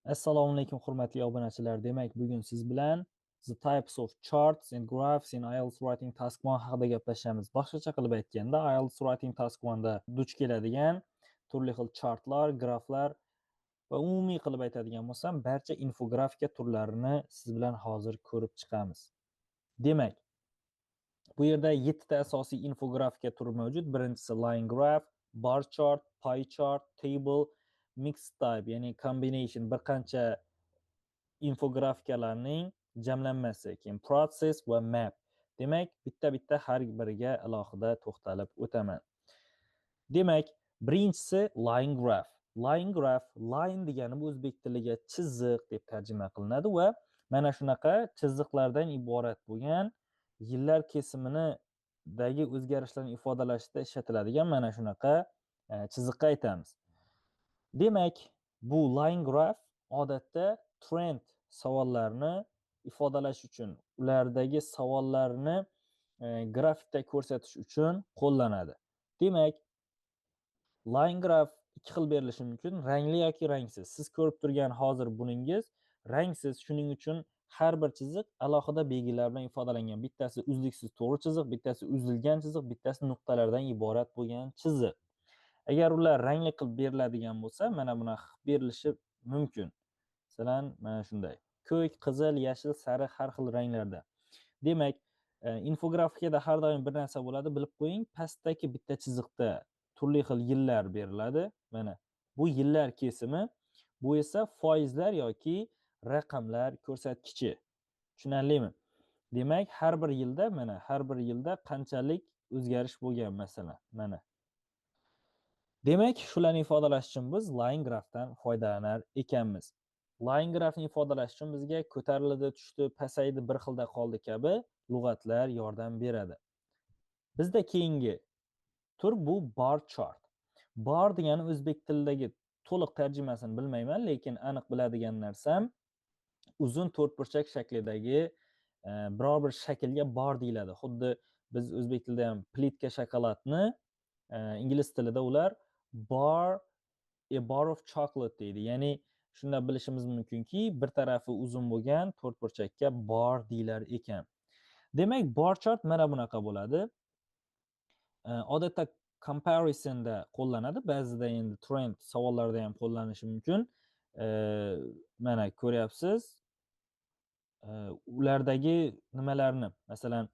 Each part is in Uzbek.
Assalomu alaykum, hurmatli obunachilar. Demak, bugun siz bilan The Types of Charts and Graphs in IELTS Writing Task 1 haqida gaplashamiz. Boshqacha qilib aytganda, IELTS Writing Task 1 da duch keladigan turli xil chartlar, graflar va umumiy qilib aytadigan bo'lsam, barcha infografika turlarini siz bilan hozir ko'rib chiqamiz. Demak, bu yerda 7 ta asosiy infografika turi mavjud. Birinchisi line graph, bar chart, pie chart, table, mixed type, ya'ni combination, bir qancha infografikalarning jamlanmasi, keyin process va map. Demak, bitta-bitta har biriga alohida to'xtalib o'taman. Demak, birinchisi line graph. Line graph, line degani bu o'zbek tiliga chiziq deb tarjima qilinadi va mana shunaqa chiziqlardan iborat bo'lgan yillar kesimidagi o'zgarishlarni ifodalashda ishlatiladigan mana shunaqa chiziqqa aytamiz. Demak, bu line graph odatda trend savollarni ifodalash uchun, ulardagi savollarni grafikda ko'rsatish uchun qo'llanadi. Demak, line graph ikki xil berilishi mumkin, rangli yoki rangsiz. Siz ko'rib turgan hozir buningiz rangsiz, shuning uchun har bir chiziq alohida belgilar bilan ifodalangan. Bittasi uzluksiz to'g'ri chiziq, bittasi uzilgan chiziq, bittasi nuqtalardan iborat bo'lgan chiziq. Agar ular rangli qilib beriladigan bo'lsa, mana bunaqa qilib berilishi mumkin. Masalan, mana shunday. Ko'k, qizil, yashil, sariq har xil ranglarda. Demak, infografikada har doim bir narsa bo'ladi, bilib qo'ying, pastdagi bitta chiziqda turli xil yillar beriladi. Mana bu yillar kesimi, bu esa foizlar yoki raqamlar ko'rsatkichi. Tushunarlimi? Demak, har bir yilda, mana har bir yilda qanchalik o'zgarish bo'lgan masalan, mana. Demak, shularni ifodalash uchun biz line graphdan foydalanar ekanmiz. Line graphni ifodalash uchun bizga ko'tarildi, tushdi, pasaydi, bir xilda qoldi kabi lug'atlar yordam beradi. Bizda keyingi tur bu bar chart. Bar degani o'zbek tilidagi to'liq tarjimasini bilmayman, lekin aniq biladigan narsam uzun to'rtburchak shaklidagi biror bir shaklga bar deyiladi. Xuddi biz o'zbek tilida ham plitka shokoladni, ingliz tilida ular bar, a bar of chocolate deydi. Ya'ni shundan bilishimiz mumkinki, bir tarafi uzun bo'lgan to'rtburchakka bar deyilar ekan. Demak, bar chart mana bunaqa bo'ladi. Odatda comparisonda qo'llanadi, ba'zida endi trend savollarda ham qo'llanishi mumkin. Mana ko'ryapsiz. Ulardagi nimalarni, masalan,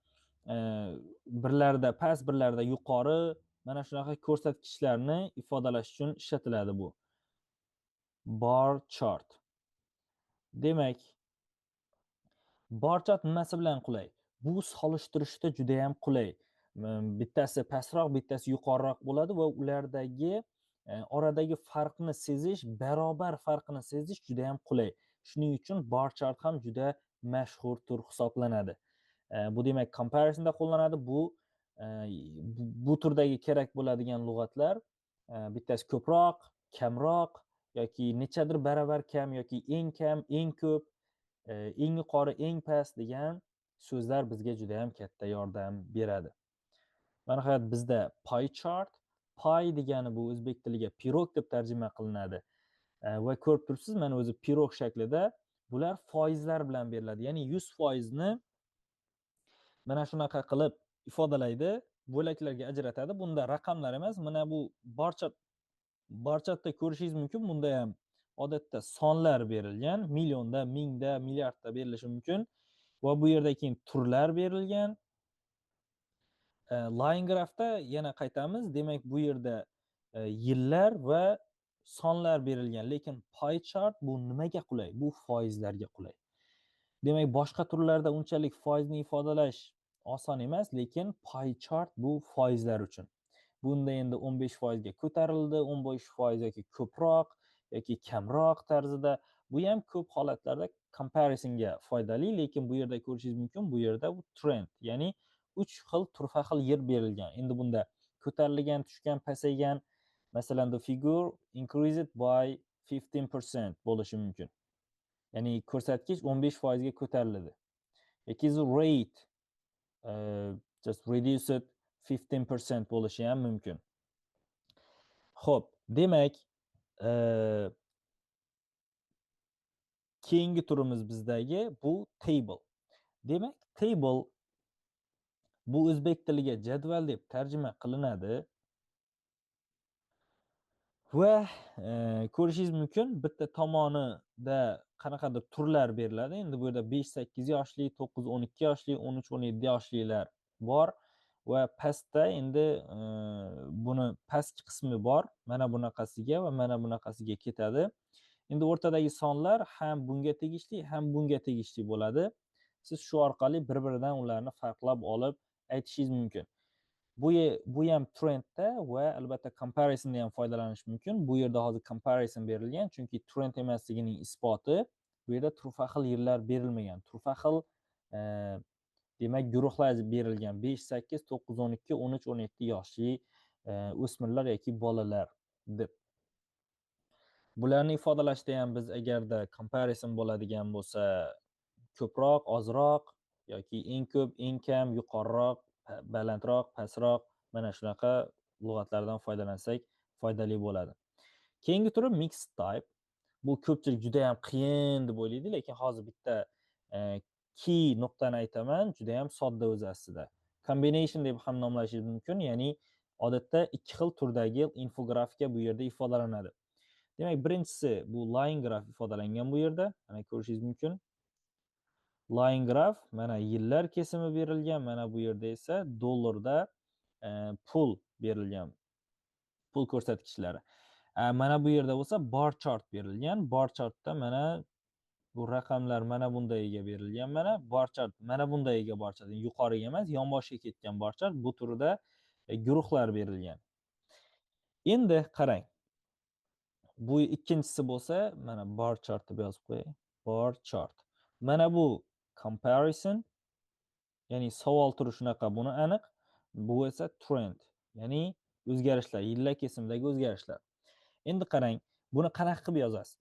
birlarda past, birlarda yuqori, mana shunaqa ko'rsatkichlarni ifodalash uchun ishlatiladi bu bar chart. Demak, bar chart nimasi bilan qulay? Bu solishtirishda juda ham qulay. Bittasi pastroq, bittasi yuqoriroq bo'ladi va ulardagi oradagi farqni sezish, barobar farqini sezish juda ham qulay. Shuning uchun bar chart ham juda mashhur tur hisoblanadi. Bu demak comparisonda qo'llanadi. Bu turdagi kerak bo'ladigan lug'atlar, bittasi ko'proq, kamroq yoki nechadir baravar kam yoki eng kam, eng ko'p, eng yuqori, eng past degan so'zlar bizga juda ham katta yordam beradi. Mana nihoyat bizda pie chart. Pie degani bu o'zbek tiliga pirog deb tarjima qilinadi. Va ko'rib turibsiz, mana o'zi pirog shaklida bular foizlar bilan beriladi. Ya'ni 100% ni mana shunaqa qilib ifodalaydi, bo'laklarga ajratadi. Bunda raqamlar emas, mana bu bar chartda ko'rishingiz mumkin. Bunda ham odatda sonlar berilgan, millionda, mingda, milliardda berilishi mumkin. Va bu yerda keyin turlar berilgan. Line graphda yana qaytamiz. Demak, bu yerda yillar va sonlar berilgan, lekin pie chart bu nimaga qulay? Bu foizlarga qulay. Demak, boshqa turlarda unchalik foizni ifodalash oson emas, lekin pie chart bu foizlar uchun. Bunda endi 15% ga ko'tarildi, 15% yoki ko'proq yoki kamroq tarzida. Bu ham ko'p holatlarda comparisonga foydali, lekin bu yerda ko'rishingiz mumkin, bu yerda bu trend, ya'ni 3 xil turfa xil yer berilgan. Endi bunda ko'tarilgan, tushgan, pasaygan, masalan, the figure increased by 15% bo'lishi mumkin. Ya'ni ko'rsatkich 15% ga ko'tarildi. Yoki the rate just reduced 15% bo'lishi ham mumkin. Xo'p, demak, Keyingi turimiz bizdagi bu table. Demak, table bu o'zbek tiliga jadval deb tarjima qilinadi. Va ko'rishingiz mumkin, bitta tomonida qanaqadir turlar beriladi. Endi bu yerda 5-8 yoshli, 9-12 yoshli, 13-17 yoshlilar bor va pastda endi buni pastki qismi bor. Mana bunaqasiga va mana bunaqasiga ketadi. Endi o'rtadagi sonlar ham bunga tegishli, ham bunga tegishli bo'ladi. Siz shu orqali bir-biridan ularni farqlab olib aytishingiz mumkin. Bu ham trendda va albatta comparisonda ham foydalanish mumkin. Bu yerda hozir comparison berilgan, chunki trend emasligining isboti bu yerda turfa xil yillar berilmagan. Turfa xil demak guruhlar berilgan: 5, 8, 9, 12, 13, 17 yoshli o'smirlar yoki bolalar deb. Bularni ifodalashda ham biz agarda comparison bo'ladigan bo'lsa, ko'proq, ozroq yoki eng ko'p, eng kam, yuqoriroq, balandroq, pastroq, mana shunaqa lug'atlardan foydalansak foydali bo'ladi. Keyingi turi mixed type. Bu ko'pchilik juda ham qiyin deb o'ylaydi, lekin hozir bitta key nuqtani aytaman, juda ham sodda o'zi aslida. Combination deb ham nomlashingiz mumkin, ya'ni odatda ikki xil turdagi infografika bu yerda ifodalanadi. Demak, birinchisi bu line graph ifodalangan bu yerda, mana ko'rishingiz mumkin. Line graph, mana yillar kesimi berilgan, mana bu yerda esa dollarda pul berilgan, pul ko'rsatkichlari. Mana bu yerda bo'lsa bar chart berilgan. Bar chartda mana bu raqamlar mana bundayiga berilgan, mana bar chart, mana bundayiga bar chart, yuqoriga emas, yonboshga ketgan bar chart. Bu turda guruhlar berilgan. Endi qarang. Bu ikkinchisi bo'lsa, mana bar chart deb yozib qo'yay. Bar chart. Mana bu comparison, ya'ni savol turi shunaqa, buni aniq. Bu esa trend, ya'ni o'zgarishlar, yillar kesimidagi o'zgarishlar. Endi qarang, buni qanaqa qilib yozasiz?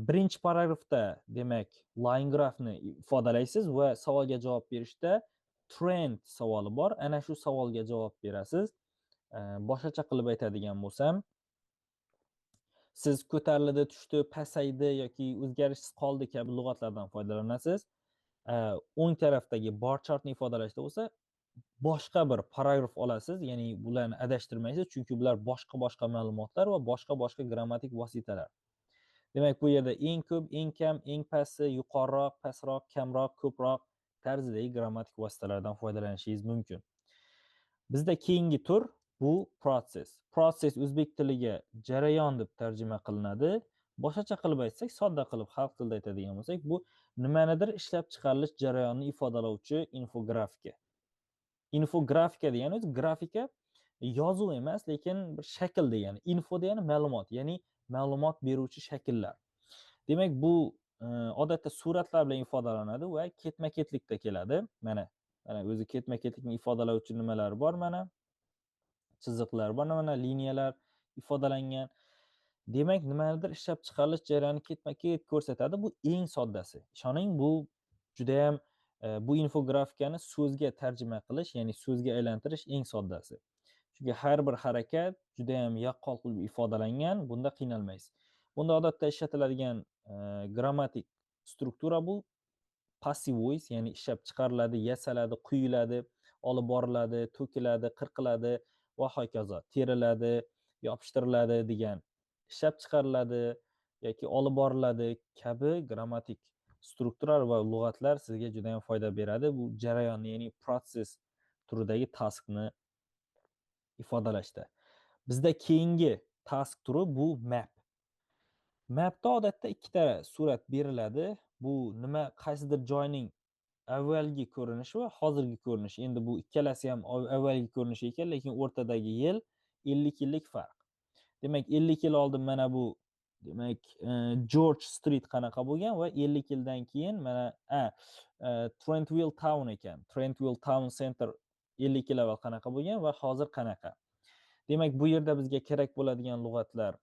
Birinchi paragrafda demak line graphni ifodalaysiz va savolga javob berishda trend savoli bor. Ana shu savolga javob berasiz. Boshqacha qilib aytadigan bo'lsam, siz ko'tarildi, tushdi, pasaydi yoki o'zgarishsiz qoldi kabi lug'atlardan foydalanasiz. O'ng tarafdagi bar chartni ifodalashda bo'lsa, boshqa bir paragraf olasiz, ya'ni bularni adashtirmaysiz, chunki bular boshqa-boshqa ma'lumotlar va boshqa-boshqa grammatik vositalar. Demak, bu yerda eng ko'p, eng kam, eng pasti, yuqoriroq, pastroq, kamroq, ko'proq tarzidagi grammatik vositalardan foydalanishingiz mumkin. Bizda keyingi tur bu process. Process o'zbek tiliga jarayon deb tarjima qilinadi. Boshqacha qilib aytsak, sodda qilib xalq tilida aytadigan bo'lsak, bu nimanidir ishlab chiqarilish jarayonini ifodalovchi infografika. Infografika degani o'zi grafika yozuv emas, lekin bir shakl degani. Info degani ma'lumot, ya'ni ma'lumot beruvchi shakllar. Demak, bu odatda suratlar bilan ifodalanadi va ketma-ketlikda keladi. Mana o'zi ketma-ketlikni ifodalovchi nimalar bor, mana chiziqlar bor, mana liniyalar ifodalangan. Demak, nimanidir ishlab chiqarilish jarayoni ketma-ket ko'rsatadi. Bu eng soddasi. Ishoning, bu juda ham bu infografikani so'zga tarjima qilish, ya'ni so'zga aylantirish eng soddasi. Chunki har bir harakat juda ham yaqqol qilib ifodalangan, bunda qiynalmaysiz. Bunda odatda ishlatiladigan grammatik struktura bu passive voice, ya'ni ishlab chiqariladi, yasaladi, quyiladi, olib boriladi, to'kiladi, qirqiladi va hokazo, teriladi, yopishtiriladi degan, ishlab chiqariladi yoki olib boriladi kabi grammatik strukturalar va lug'atlar sizga juda ham foyda beradi. Bu jarayonni, ya'ni process turidagi taskni ifodalashda. Bizda keyingi task turi bu map. Mapda odatda ikkita surat beriladi. Bu nima, qaysidir joyning avvalgi ko'rinishi va hozirgi ko'rinishi. Endi bu ikkalasi ham avvalgi ko'rinishi ekan, lekin o'rtadagi yil 50 yillik farq. Demak, 50 yil oldin mana bu, demak, George Street qanaqa bo'lgan va 50 yildan keyin mana Trentville Town ekan. Trentville Town Center 50 yil avval qanaqa bo'lgan va hozir qanaqa. Demak, bu yerda bizga kerak bo'ladigan lug'atlar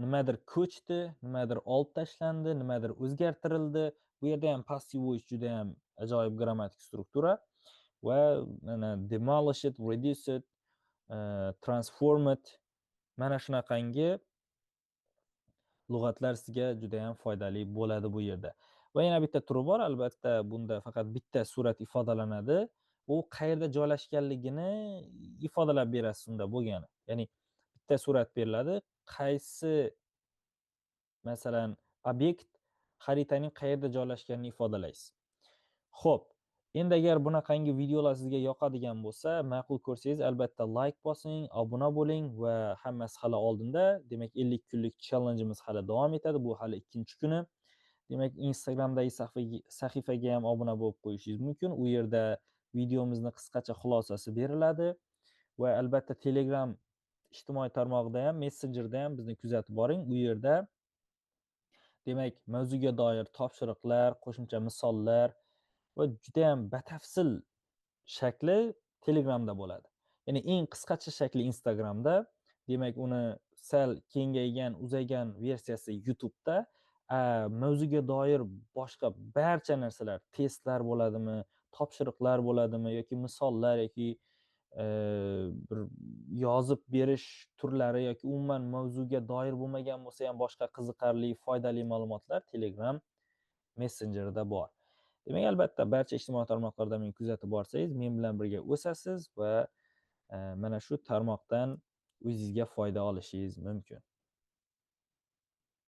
nimadir ko'chdi, nimadir olib tashlandi, nimadir o'zgartirildi. Bu yerda ham passive voice juda ham ajoyib grammatik struktura va mana demolished, reduced, transformed, mana shunaqangi Lug'atlar sizga juda ham foydali bo'ladi bu yerda. Va yana bitta turi bor, albatta bunda faqat bitta surat ifodalanadi. U qayerda joylashganligini ifodalab berasiz unda bo'lgani. Ya'ni bitta surat beriladi, qaysi masalan obyekt xaritaning qayerda joylashganini ifodalaysiz. Xo'p, endi agar bunaqangi videolar sizga yoqadigan bo'lsa, ma'qul ko'rsangiz albatta like bosing, obuna bo'ling va hammasi hali oldinda. Demak, 50 kunlik challengeimiz hali davom etadi. Bu hali ikkinchi kuni. Demak, Instagramdagi sahifaga ham obuna bo'lib qo'yishingiz mumkin. U yerda videomizni qisqacha xulosasi beriladi va albatta Telegram ijtimoiy tarmog'ida ham, messenjerda ham bizni kuzatib boring. U yerda demak mavzuga doir topshiriqlar, qo'shimcha misollar va juda ham batafsil shakli Telegramda bo'ladi. Ya'ni eng qisqacha shakli Instagramda, demak uni sal kengaygan, uzaygan versiyasi YouTube'da. Mavzuga doir boshqa barcha narsalar, testlar bo'ladimi, topshiriqlar bo'ladimi yoki misollar yoki bir yozib berish turlari yoki umuman mavzuga doir bo'lmagan bo'lsa ham boshqa qiziqarli, foydali ma'lumotlar Telegram messenjerida bor. Demak, albatta barcha ijtimoiy tarmoqlarda meni kuzatib borsangiz, men bilan birga o'sasiz va mana shu tarmoqdan o'zingizga foyda olishingiz mumkin.